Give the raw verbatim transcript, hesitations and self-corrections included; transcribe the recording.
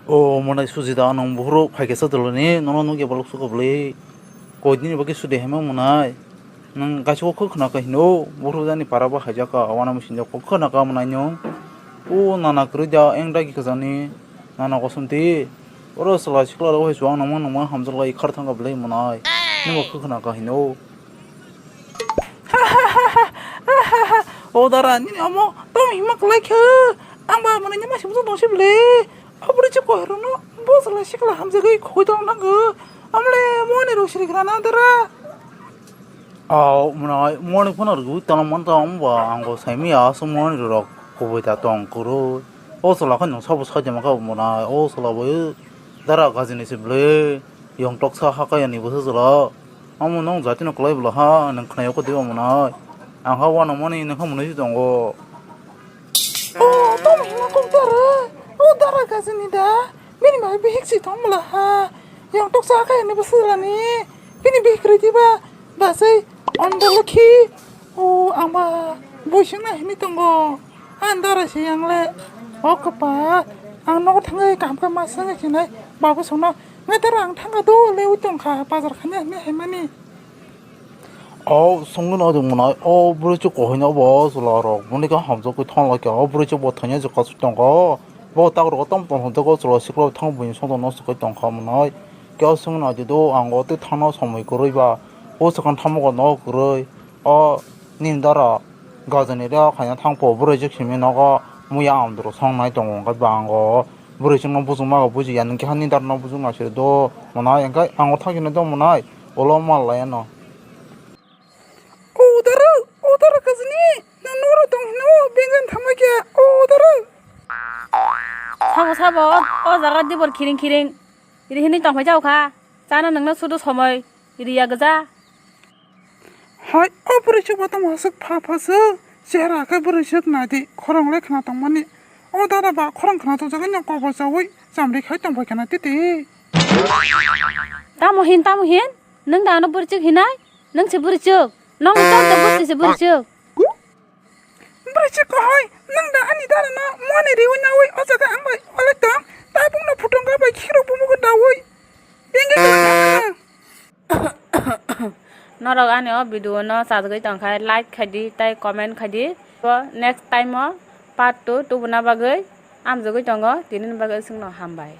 O mwnai Sujita, nwng buphuru phaikhe chwdwlani, nono nukya bolok sukha bwlwi. Koidini bagwi sudi haima mwnai. Nwng kaisa o khe khna kha hino, buphuru jani para bo haijakha, wana musinjak khe khna kha mwnai nwng. O nana kwrwi da, eng dagi khajani, nana kosom ti. Oro chwla sikla rok hai chuwang nangma nangma hamjaklai khar thangkha bwlwi mwnai. Nwng bo khe khna kha hino. O dara, nini omo tamo hima kwlai khe? Ang ba mwnai ni masi bwswk tong si bwle. O bwrwi chwk koirokno bo chwla sikla hamjagwi khogwi tong nango. Amle moni rok siri khna na dara. Aw, mwnai moni phano rwgwi tongna man tong ba ang bo saimanya aswk moni rok kubui ta tong kwrwi. O chwla khe nwng sabo saijama kha mwnai. O chwla bo dara gajini si bwle. Yong toksa ha kaya ni bwswk chwla. Omo nwng jatino kwlai bwla ha, nwng khnaio khe diba mwnai. Ang ha uanamani nwng kha mwnwi se tongo. O, tamo hima kok dara? O dara gajini da? Bini bai bihik si tong bwla ha. Yong toksa ha kaya ni bwswk chwla ni. Bini bihik kwrwi diba? Basai Ondolokhi. O, ang ba boisingna hini tongo. Ang dara se yang le. O kwpal. Ang nogo thangwi kaham khe ma swngwi sinai. Babu songno. Ngai dara ang thangkha do lewi tongkha. Bazar khani hini haimani. O songwi no mwnai. O bwrwi chwk kohoi no bo chwla rok. Boni khe hamjagwi thang lai khe. O bwrwi chwk bo thangya je kasu tongkha. Bo tak rok tam tong hamjagwi chwla sikla thang buini songdo no swkwi tongkha mwnai. Khe o songwi no di do ang o twi thangna somoi kwrwi ba. O swkang thamogo no kwrwi. O nini dara gajani reo khaina thangpho bwrwi chwk simi nogo muya amduro songnai tongo hwnkhe ba ang o bwrwi chwkno bujukma khe bujiya, nwng khe hani dara no bujukna siri do mwnai, hwnkhe ang o thang sini do mwnai ulo mal laiya no. O dara, o dara gajani, nwng noro tong hino, benjan thangma khe, o dara. Sabo, sabo, o, o jaga dibor khiring khiring. Iri hini tongphai jao kha. Chana nwngno sudu somoi riya gwja. Hai, o bwrwi chwk bo tamo aswk pha pha swk. Chehra khe bwrwi chwk nai di, khorang le khna tongmani. O dara ba khorang khna tong jagwi no kobor chawi chamri khai tongphai khna titi. Tamo hin, tamo hin? Nwng da ano bwrwi chwk hinai? Nwng se bwrwi chwk. Nong tong tong bwrwi se bwrwi chwk. Bwrwi chwk kohoi, nwng da ani dara no moni riwi nawi o jaga ang bai olai tong, tabuk no phutung ga bai khiro bumu ga dawi. Bengke. Norok ani o video no chajagwi tongkha like khaidi tei comment khaidi. Next time o part two tubuna bagwi amjagwi tongo, tini bagwi chwngno hambai.